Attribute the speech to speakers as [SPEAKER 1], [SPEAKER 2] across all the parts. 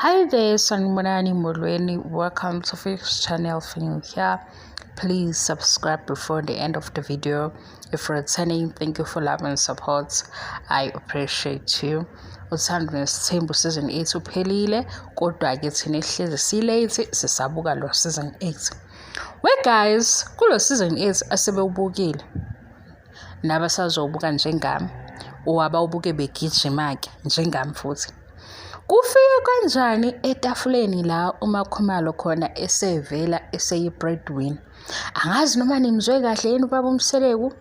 [SPEAKER 1] Hi there, Sanibonani Molweni. Welcome to Fix Channel. If you're new here, please subscribe before the end of the video. If you're returning, thank you for love and support. I appreciate you. Uthando Nesithembu season 8 uphelile, kodwa ke thina ehlezi silate sisabuka lo season 8. We guys, kulo season 8 asebewubukile nabasazobuka njengami, owabawubuke begijima-ke njengami futhi. Kufike kanjani etafuleni la uMakhumalo khona esevela eseyi-breadwinner? Angazi noma nimzwe kahle yini ubaba uMseleku,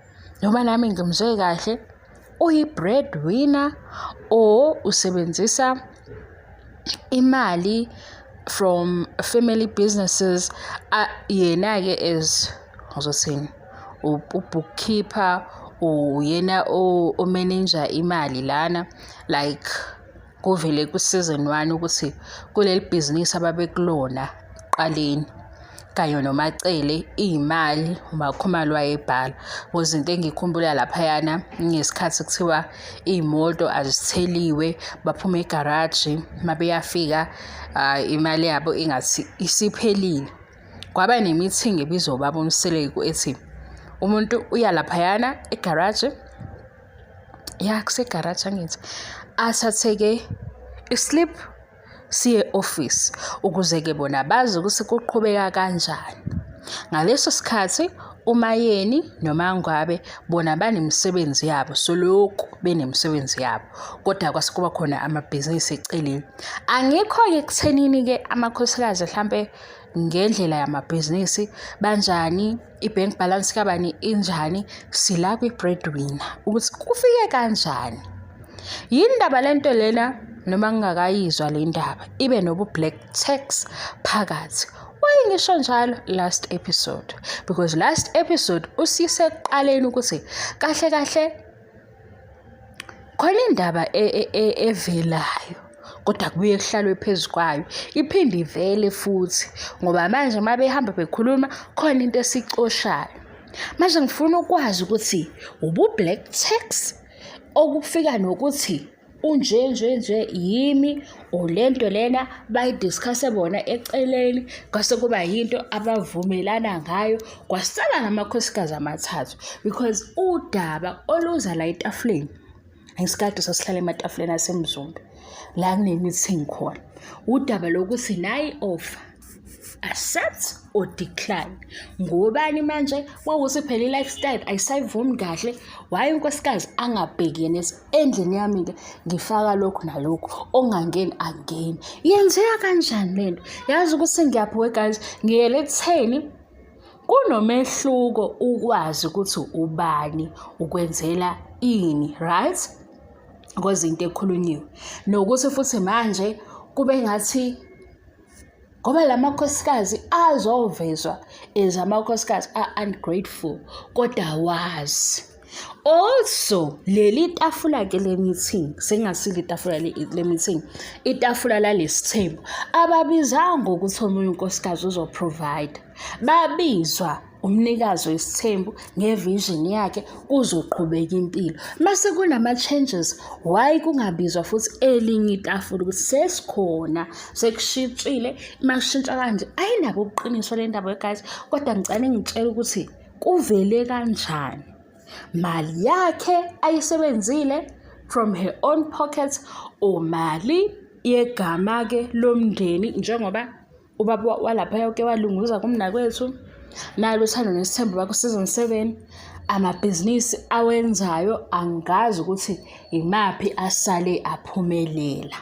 [SPEAKER 1] noma nami ngimzwe kahle. Uyi-breadwinner or usebenzisa imali from family businesses? Yena-ke is, ngizothini, u-bookkeeper, uyena o-manager imali lana. Like kuvele ku-season 1 ukuthi kuleli bhizinisi ababekulona ekuqaleni kanye noMacele, iy'mali uMakhumalo wayebhala. Kuzinto engiyikhumbula laphayana, ngesikhathi kuthiwa iy'moto azitheliwe, baphuma egaraji, uma beyafika imali yabo ingathi isiphelile. Kwaba ne-meeting ebizwa ubaba uMseleku ethi umuntu uya laphayana egaraji, ya kusegaraji angithi, athathe-ke i-slip siye office ukuze-ke bona bazi ukuthi kuqhubeka kanjani. Ngaleso sikhathi uMayeni noMangwabe bona banemisebenzi yabo, solokhu benemisebenzi yabo, kodwa kwase kuba khona amabhizinisi eceleni. Angikho-ke ekuthenini-ke amakhosikazi hlampe ngendlela yamabhizinisi banjani, i-bank balance kabani injani, sila kwi-breadwinner ukuthi kufike kanjani. Yini ndaba lento lena noma ngingakayizwa le ndaba ibe nobu-black tax phakathi? Why ngisho njalo last episode? Because last episode usise ekuqaleni ukuthi kahle kahle khona indaba evelayo, kodwa kubuye kuhlalwe phezu kwayo, iphinde ivele futhi, ngoba manje uma behamba bekhuluma khona into esicoshayo. Manje ngifuna ukwazi ukuthi ubu-black tax okufika nokuthi unje nje nje yimi or lento lena bayi-discuss-e bona eceleni, kwase kuba yinto abavumelana ngayo, kwasala namakhosikazi amathathu. Because udaba oluza la etafuleni, ngesikade sasihlala ematafuleni aseMzumbe la kune-meeting khona, udaba lokuthi nayi offer, accept or decline. Ngobani manje kwawukuthi phela i-lifestyle ayisayivumi kahle, why unkosikazi angabheki yena ethi endlini yami-ke ngifaka lokhu nalokhu, okungangeni akungeni? Yenzeka kanjani lento? Yazi ukuthi ngiyaphi guys, ngiyele ekutheni kunomehluko ukwazi ukuthi ubani ukwenzela ini, right? Because into ekhulunyiwe nokuthi futhi manje kube ngathi ngoba la makhosikazi azovezwa as amakhosikazi a-ungrateful, kodwa wazi also leli tafula-ke le-meeting, sengasile itafula le-meeting, itafula lalesithembu, ababizanga ukuthi omunye unkosikazi uzo-provide, babizwa umnikazi wesithembu nge-vision yakhe, kuzoqhubeka impilo. Mase kunama-changes, why kungabizwa futhi elinye itafula ukuthi sesikhona, sekushintshile? Uma kushintsha kanje, ayinabo ubuqiniso le ndaba guys, kodwa ngicela ngitshele ukuthi kuvele kanjani. Mali yakhe ayisebenzile from her own pocket or mali yegama-ke lomndeni, njengoba ubaba walaphaya uke walunguza kumnakwethu nalo Uthando Nesithembu baku-season 7, amabhizinisi awenzayo angazi ukuthi imaphi asale aphumelela,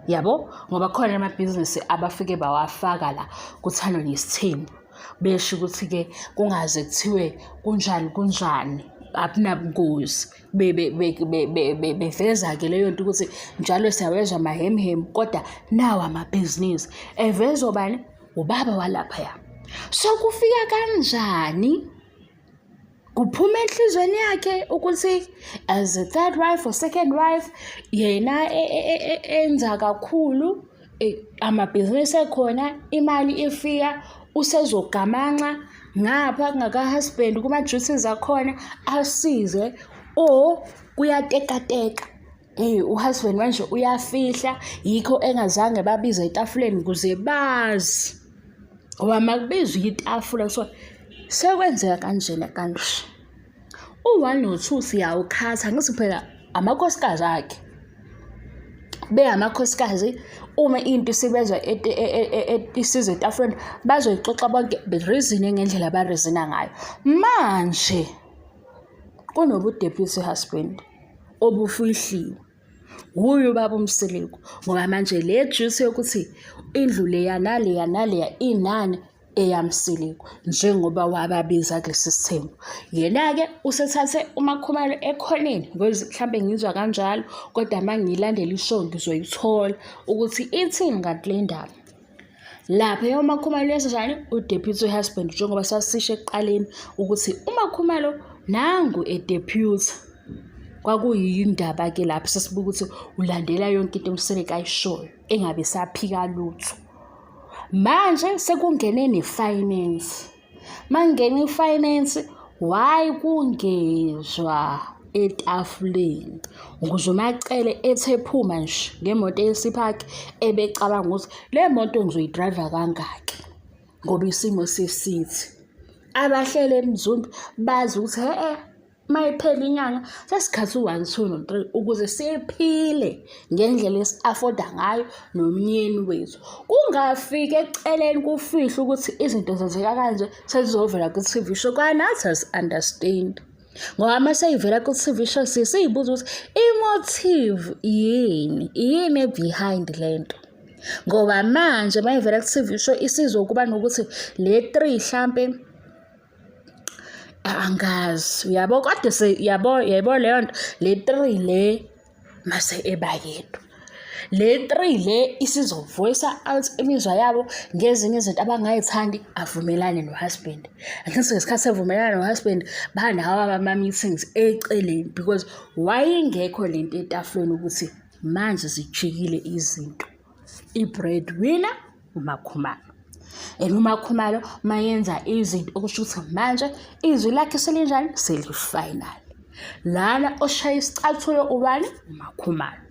[SPEAKER 1] yabo, ngoba khona amabhizinisi abafike bawafaka la kuThando Nesithembu, besho ukuthi-ke kungaze kuthiwe kunjani kunjani, akunabungozi, beveza-ke leyo nto ukuthi njalo siyawezwa amahemuhemu, kodwa nawo amabhizinisi evezwa bani? Ubaba walaphaya. So kufika kanjani kuphuma enhlizweni yakhe ukuthi as a third wife or second wife yena enza kakhulu amabhizinisi ekhona, imali ifika, usezogamanxa ngapha kungaka-husband kuma-duties akhona asize, or kuyatekateka? Eyi u-husband manje uyafihla yikho engazange babize etafuleni ukuze bazi. Ngoba uma kubizwa itafula kuthiwa sekwenzeka kanjena kanje. U-one no-two siyawukhatha angithi phela amakhosikazi akhe. Bengamakhosikazi uma into isibezwa isiza etafuleni bazoyixoxa bonke be-reason-e ngendlela aba-reason-a ngayo. Manje kunobu-deputy husband obufihliwe. Wuye ubaba uMseleku ngoba manje le juice yokuthi indlu leya naleya naleya inani eyaMseleku njengoba wababiza kulesi sithembu. Yena-ke usethathe uMakhumalo ekhoneni ngoba mhlampe ngizwa kanjalo kodwa uma ngiyilandela ishow ngizoyithola ukuthi ithini kanti le ndaba. Lapha uMakhumalo uyenzanjani? U-deputy husband njengoba sasisho ekuqaleni ukuthi uMakhumalo nangu e-deputy. Kwakuyindaba-ke lapho sesibuka ukuthi ulandela yonke into uMseleku ayishoyo engabe esaphika lutho. Manje sekungene ne-finance. Makungena i-finance, why kungezwa etafuleni? Ukuze uMaCele ethi ephuma nje ngemoto eyesiphakhi ebecabanga ukuthi le moto ngizoyidrayiva kangaki ngoba isimo sesithi. Abahleli eMzumbe bazi ukuthi hhe-e Uma iphela inyanga sesikhathi u-one, two no-three ukuze siphile ngendlela esi-afoda ngayo nomnyeni wethu. Kungafiki eceleni kufihlwe ukuthi izinto zenzeka kanje sezizovela ku-T_V show kwanathi asi-understand. Ngoba uma seyivela ku-T_V show siye siyibuze ukuthi i-motive yini, yini e-behind le nto. Ngoba manje uma ivela ku-T_V show isizokuba nokuthi le three hlampe Angazi uyabo kodwa yabo yayibona leyo nto le 3 le mase eba yedwa. Le 3 le isizovoyisa out imizwa yabo ngezinye izinto abangayithandi avumelane no-husband. Angithi ngesikhathi evumelana no-husband banawo ama-meetings eceleni because wayengekho le nto etafuleni ukuthi manje zijikile izinto. I-breadwinner uMakhumalo. And uMakhumalo mayenza izinto okusho ukuthi manje izwi lakhe selinjani seli-final. Lana oshaya isicathulo ubani? UMakhumalo.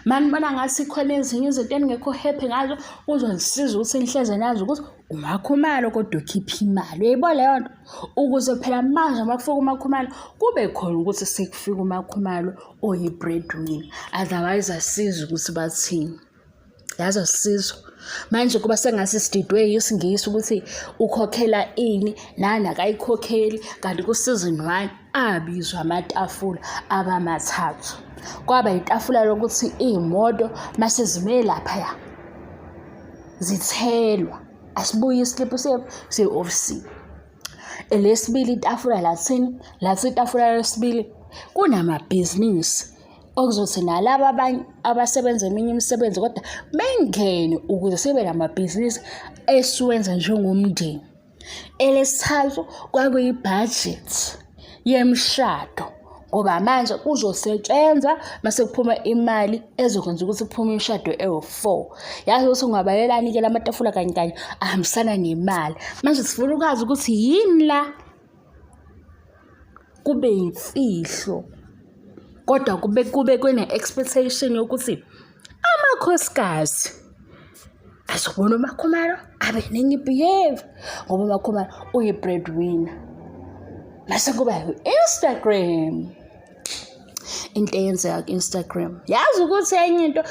[SPEAKER 1] Manibona ngathi khona ezinye izinto eningekho happy ngazo kuzonisiza ukuthi nihleze nazi ukuthi uMakhumalo kodwa ukhipha imali. Uyayibona leyo nto? Ukuze phela manje uma kufika uMakhumalo kube khona ukuthi sekufika uMakhumalo oyi-breadwinner. Otherwise asizi ukuthi bathini. Yazi asisizwa. Manje kuba sengathi sididwe yisiNgisi ukuthi ukhokhela ini nani akayikhokheli kanti ku-season one abizwa amatafula abamathathu. Kwaba itafula lokuthi iy'moto mase zime laphaya zithelwa asibuye isliphu siye-ofisini. Elesibili itafula lathini? Lathi itafula lesibili kunamabhizinisi okuzothi nalaba abanye abasebenza eminye imisebenzi kodwa bengene ukuze sibe namabhizinisi esiwenza njengomndeni. Elesithathu kwakuyibhajethi yemishado ngoba manje kuzosetshenzwa mase kuphuma imali ezokwenza ukuthi kuphume imishado ewu-four. Yazi ukuthi ungabalelani-ke la matafula kanye kanye ahambisana nemali. Manje sifuna ukwazi ukuthi yini la kube yimfihlo kodwa kube kube kune-expectation yokuthi amakhosikazi azobona uMakhumalo abe nenye i-behavior ngoba uMakhumalo uyi-breadwinner. Mase kuba u-Instagram. Into eyenzeka ku-Instagram. Yazi ukuthi enye into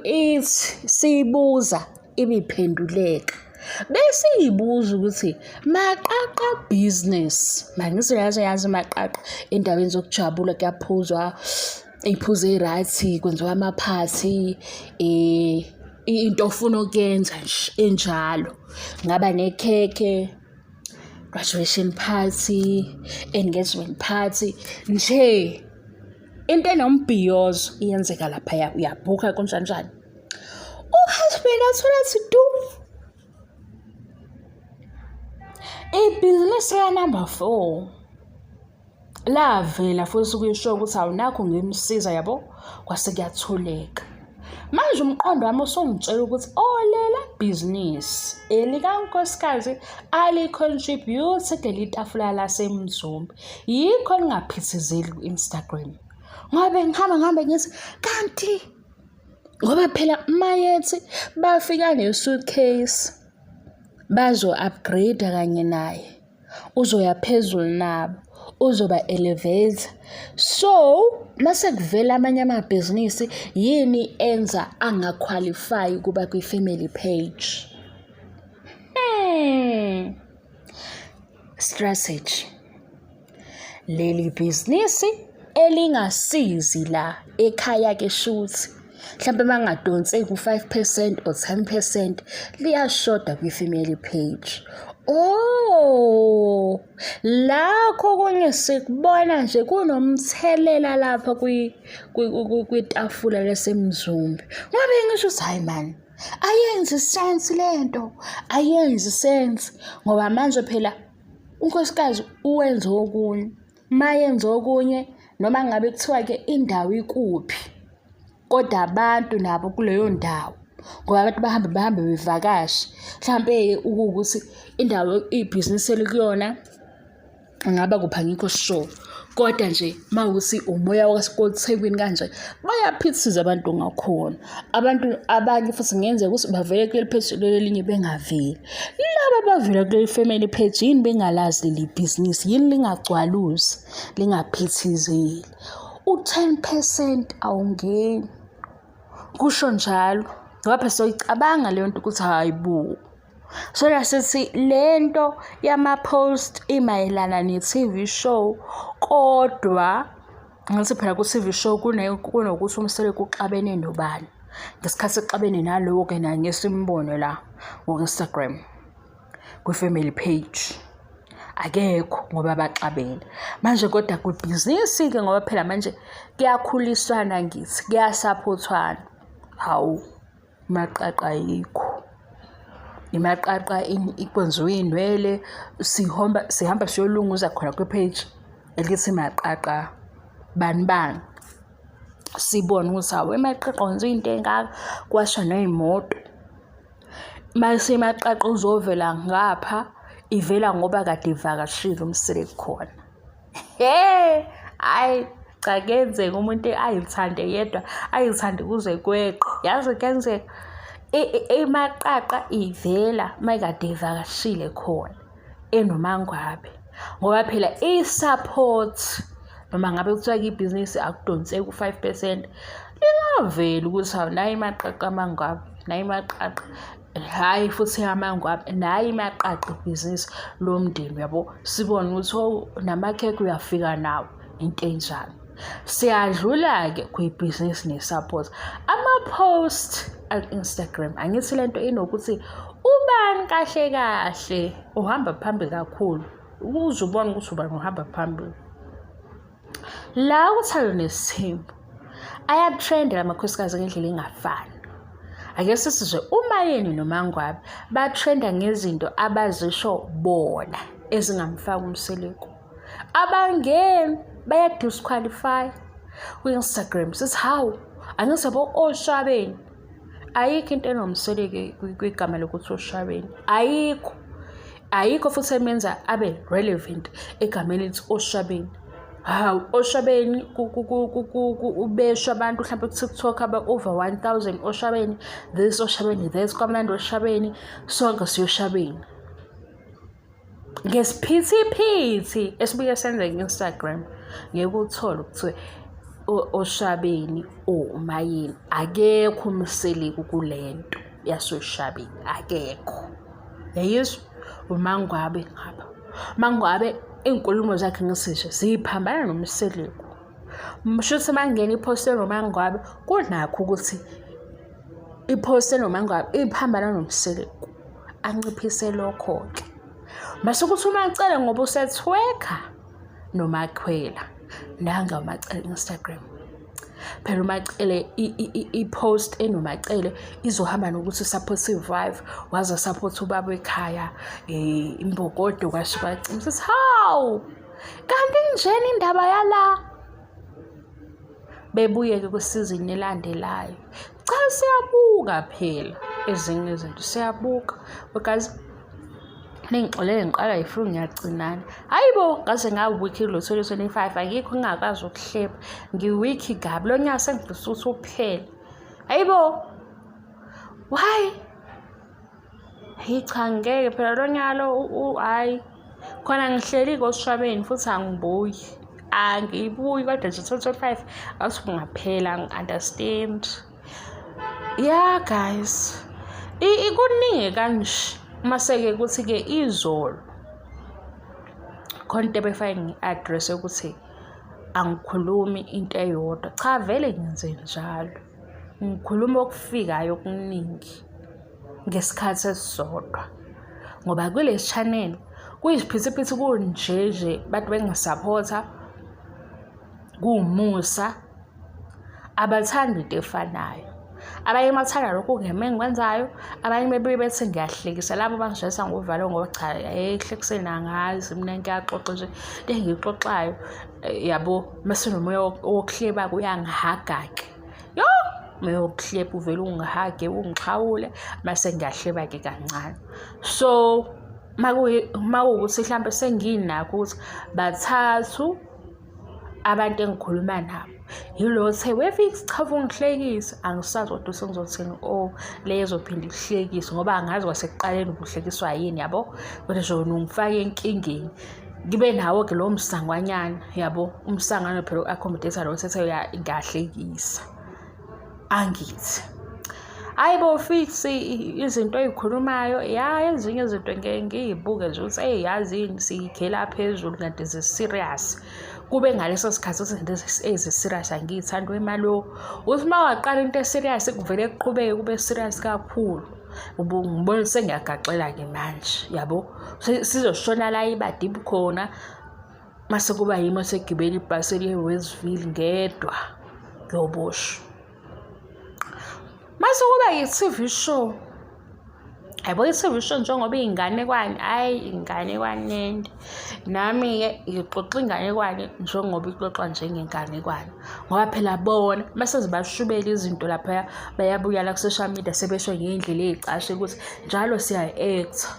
[SPEAKER 1] ithi siyibuza ibiphenduleka. Besiyibuza ukuthi maqaqa business. Mangithi yazi yazi maqaqa endaweni zokujabula kuyaphuzwa iy'phuzo ey'right kwenziwa amaphathi into ofuna ukuyenza nje enjalo. Kungaba nekhekhe, graduation party, engagement party nje into enombhiyozo iyenzeka laphaya uyabhukha kunjani njani. U-husband athole athi du. Ibhizinisi la-number 4 lavela futhi kuyisho ukuthi awunakho ngimsiza yabo kwase kuyathuleka. Manje umqondo wami usungitshela ukuthi olela oh, bhizinisi elikankosikazi ali-contribute kuleli tafula laseMzumbe yikho lingaphithizeli ku-Instagram. Ngoba ngihamba ngihambe ngithi kanti ngoba phela mayethi bafika ne-suitcase bazo-upgrade kanye naye. Uzoya phezulu nabo, uzoba elevate. So mase kuvela amanye amabhizinisi yini enza angakhwalifayi ukuba kwi-family page? Hmm. Strategy. Leli bhizinisi elingasizi la ekhaya ke shuthi mhlampe mangadonseki u-5 percent or 10 percent liyashoda kwi-family page. Oh, lakho kunye sikubona nje kunomthelela lapha kwitafula laseMzumbe. Ngoba ngisho ukuthi hayi mani ayenzi sense lento, ayenzi sense ngoba manje phela unkosikazi uwenza okunye mayenza okunye noma ngabe kuthiwa-ke indawo ikuphi kodwa abantu nabo kuleyo ndawo ngoba abantu bahambe bahambe bevakashe mhlampe ukuwukuthi indawo ibhizinisi elikuyona ngaba kuphi angikho sure kodwa nje mawukuthi umoya waseThekwini kanje bayaphithiza abantu ngakhona abantu abanye futhi kungenzeka ukuthi bavele kuleli page leli elinye bengaveli laba abavela kuleli family page yini bengalazi leli bhizinisi yini lingagcwaluzi lingaphithizeli u-10 percent awungeni kusho njalo ngoba phela soyicabanga leyo nto ukuthi hayi bo. Sola sithi lento yama-post imayelana ne-T_V show kodwa ngithi phela ku-T_V show kunokuthi uMseleku uxabene nobani. Ngesikhathi exabene nalowo-ke naye ngeke simbone la ku-Instagram kwi-family page. Akekho ngoba baxabene. Manje kodwa kwibhizinisi-ke ngoba phela manje kuyakhuliswana ngithi kuyasaphothwana. Hawu. Imaqaqa ayikho. Imaqaqa kwenziwa iy'nwele, sihomba sihamba siyolunguza khona kwi-page elithi maqaqa bani bani. Sibone ukuthi hawu eMaqaqa kwenziwa into ey'ngaka, kwasha ney'moto. Mase iMaqaqa uzovela ngapha, ivela ngoba kade ivakashile uMseleku khona. He, hhayi cha kuyenzeka umuntu ayithande yedwa, ayithande kuze kweqe. Yazi kuyenzeka. Imaqaqa ivela uma kade evakashile khona enoMangwabe ngoba phela i-support noma ngabe kuthiwa-ke ibhizinisi akudonseki u-five percent lingaveli ukuthi hawu nayi imaqaqa aMangwabe, nayi imaqaqa. Hhayi futhi amangwabe nayi imaqaqa ibhizinisi lomndeni uyabo sibone ukuthi oh namakhekhe uyafika nawo into enjalo. Siyadlula-ke kwibhizinisi ne-support. Ama-post aku-Instagram angithi le nto inokuthi ubani kahle kahle uhamba phambili kakhulu ukuze ubone ukuthi ubani uhamba phambili. La uThando Nesithembu ayatrenda la makhosikazi ngendlela engafani. Ake sisizwe uMayeni noMangwabe batrenda ngezinto abazisho bona ezingamfaki uMseleku. Abangeni baya-disqualify kwi-Instagram sithi hawu angithi yabo oshabeni Ayikho into enomsweleke kwigama lokuthi uShabeni. Ayikho. Ayikho futhi emenza abe relevant egameni elithi oShabeni. Hawu, oShabeni ubesho abantu mhlawumbe ku-TikTok aba-over 1000 oShabeni, this oShabeni, this kwamnandi oShabeni, sonke siyoshabeni. Ngesiphithiphithi esibuye senzeke ku-Instagram ngeke uthole kuthiwe oShabeni or uMayeni akekho uMseleku kule nto yasoShabeni akekho. Yayizwa? UMangwabe ngapha. UMangwabe iy'nkulumo zakhe ngisisho ziphambana noMseleku. Shuthi uma kungena i-post enoMangwabe kunakho ukuthi i-post enoMangwabe iphambana noMseleku. Anciphise lokho-ke. Mase kuthi uMaCele ngoba usethwekha noMakhwela. Nanga uMaCele ku-Instagram. Phela uMaCele i-post enoMaCele izohamba nokuthi u-supportive wife, waze wa-support ubaba ekhaya, imbokodo kwasho kwacima. Sithi hawu, kanti injena indaba yala. Bebuye-ke kwisizini elandelayo. Cha siyabuka phela ezinye izinto siyabuka because Ningixolele ngiqalwa yi-flu ngiyacinana. Hhayi bo, ngaze nga-weak kulo 2025 akikho engingakwazi ukuhleba. Ngi-weak kabi, lo nyaka sengifisa ukuthi uphele. Hhayi bo, why? Hhayi cha ngeke phela lo nyaka lo hhayi. Khona ngihleli kosishwabeni futhi angibuyi. Angibuyi kodwa nje 2025 ngathi kungaphela angi-understand. Yeah guys, kuningi kanje mase-ke kuthi-ke izolo khona into ebefake ngi-address ukuthi angikhulumi into eyodwa. Cha vele ngenze njalo, ngikhuluma okufikayo okuningi ngesikhathi esisodwa ngoba kule channel kuyisiphithiphithi kunje nje bantu bengisaphotha kuwumusa abathandi into efanayo. Abanye bathanda lokhu ngema engikwenzayo, abanye bebuye bethi ngiyahlekisa. Labo bangishayisa ngovalo ngoba cha ekuhlekiseni angazi mina ngiyaxoxa nje into engiyixoxayo yabo. Mase nomoya wokuhleba-ke uyangihaga-ke. Yo, umoya wokuhleba uvele ungihage ungixhawule mase ngiyahleba-ke kancane. So uma kuwukuthi hlampe senginakho ukuthi bathathu abantu engikhuluma nabo yilo othe we-Fix cha ungihlekisa angisazi kodwa sengizothini o oh, le ezophinde ikuhlekise ngoba angazi kwasekuqaleni ubuhlekiswa yini yabo kodwa nje wena ungifake enkingeni ngibe nawo-ke lowo msangwanyana yabo umsangano phela u-accommodate lo othethe ngiyahlekisa angithi hayi bo fix izinto oy'khulumayo ya ezinye izinto ngeke ngiy'buke nje ukuthi eyi yazini siyikhela phezulu kanti zi-serious kube ngaleso sikhathi izinto ezi-serious angiyithandi wemalo uthi uma waqala into e-serious kuvele kuqhubeke kube serious kakhulu ngibona sengiyagaxela-ke manje yabo sizoshona la ibadibu khona Mase kuba yimi osegibele ibhasi eliya eWestville ngedwa ngiyoboshwa. Mase kuba yi-T_V show. Yabo i-T_V show njengoba iyinganekwane, hhayi inganekwane ende. Nami-ke ngixoxa inganekwane njengoba ixoxwa njengenganekwane. Ngoba phela bona mase zibashubela izinto laphaya bayabuya la ku-social media sebesho ngey'ndlela ey'cashe ukuthi njalo siya-act-a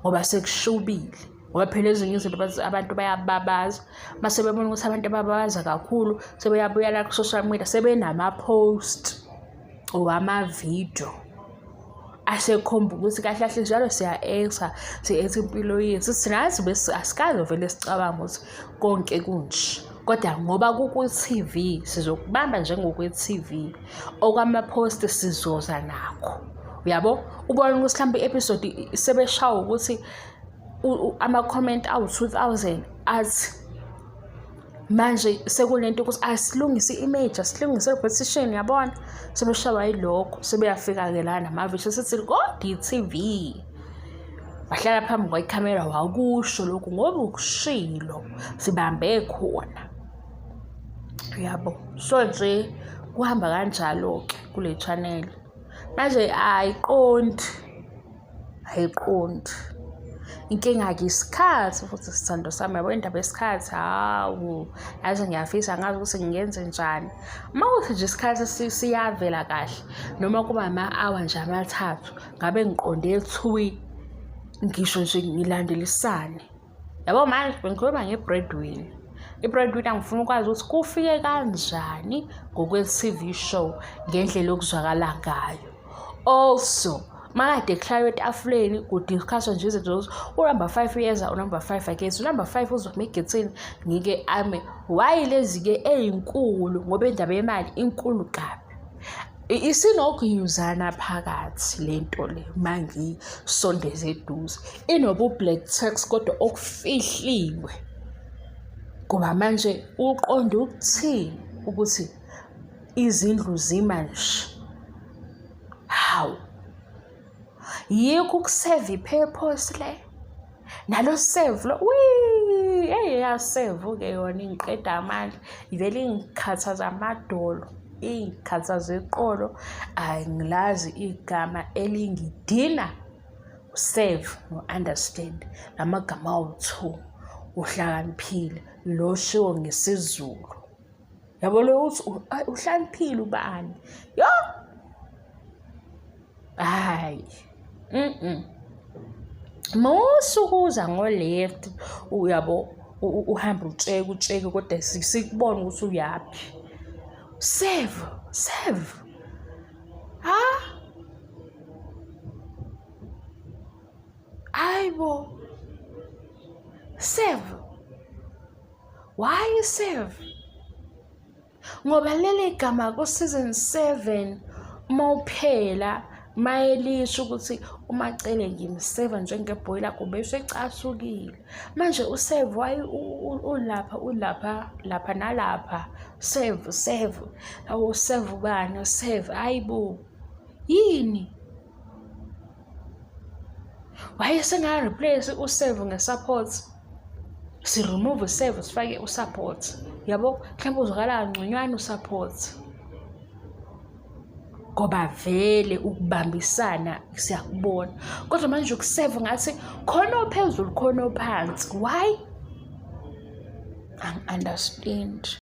[SPEAKER 1] ngoba sekushubile. Ngoba phela ezinye izinto abantu bayababaza mase bebona ukuthi abantu abababaza kakhulu sebeyabuyela ku-social media sebenama-post or amavidiyo asekhomba ukuthi kahle kahle njalo siya-act-a si-act-a impilo yethu thina asikaze vele sicabange ukuthi konke kunje kodwa ngoba kukwi-T_V sizokubamba njengokwe-T_V okwama-post sizoza nakho uyabo. Ubone ukuthi mhlawumbe i-episode sebeshawa ukuthi ama-comment awu-2000 athi manje sekunento ukuthi asilungise i-image asilungise i-repetition yabona sebeshawa yilokho sebeyafika-ke la namavisho sithi kodwa i-T_V wahlala phambi kwekhamera wakusho lokhu ngoba ukushilo sibambe khona yabo. So nje kuhamba kanjalo-ke kule channel manje ayiqondi ayiqondi. Inkinga-ke isikhathi futhi sithando sami yabo indaba yesikhathi hawu yazi ngiyafisa angazi ukuthi ngingenze njani. Uma kuthi nje isikhathi siyavela kahle noma kuba ama-hour nje amathathu ngabe ngiqonde thwi ngisho nje ngilandelisane. Yabo manje bengikhuluma nge-breadwinner. I-breadwinner ngifuna ukwazi ukuthi kufike kanjani ngokwe-T_V show ngendlela okuzwakala ngayo. Also makade kuhlalwa etafuleni ku-discuss-wa nje izinto zokuthi unumber 5 uyeza unumber 5 akezi unumber 5 uzoma egethini ngike ame why lezi-ke ey'nkulu ngoba indaba yemali inkulu kabi isinokuyuzana phakathi le nto le uma ngiyisondeze eduze inobu-black tax kodwa okufihliwe ngoba manje uqonde ukuthini ukuthi izindlu zima nje hawu yikho ukuseva i-purpose le nalo save lo wii eyi yasave-ke yona ingiqeda amandla ivele ingikhathaza amadolo ingikhathaza iqolo angilazi igama elingidina save no-understand la magama awu-two uhlakaniphile lo shiwo ngesiZulu yabo lo uthi uhlakaniphile ubani yo hayi. Musa ukuza ngo-left uyabo uhambe utsheke utsheke kodwa sikubone ukuthi uyaphi. Save, save. Ha? Hayi bo. Save. Why save? Ngoba leli gama ku-season 7 uma uphela mayelisho ukuthi uMaCele ngimseva njengebhoyi lakho bese ecasukile. Manje useve why ulapha ulapha lapha nalapha save save awu save ubani save hayi bo yini? Wayesenga-replace usave nge-support si-remove usave sifake u-support yabo mhlawumbe uzwakala kangconywana u-support ngoba vele ukubambisana siyakubona kodwa manje ukuseva ngathi khona ophezulu khona ophansi why angi-understand.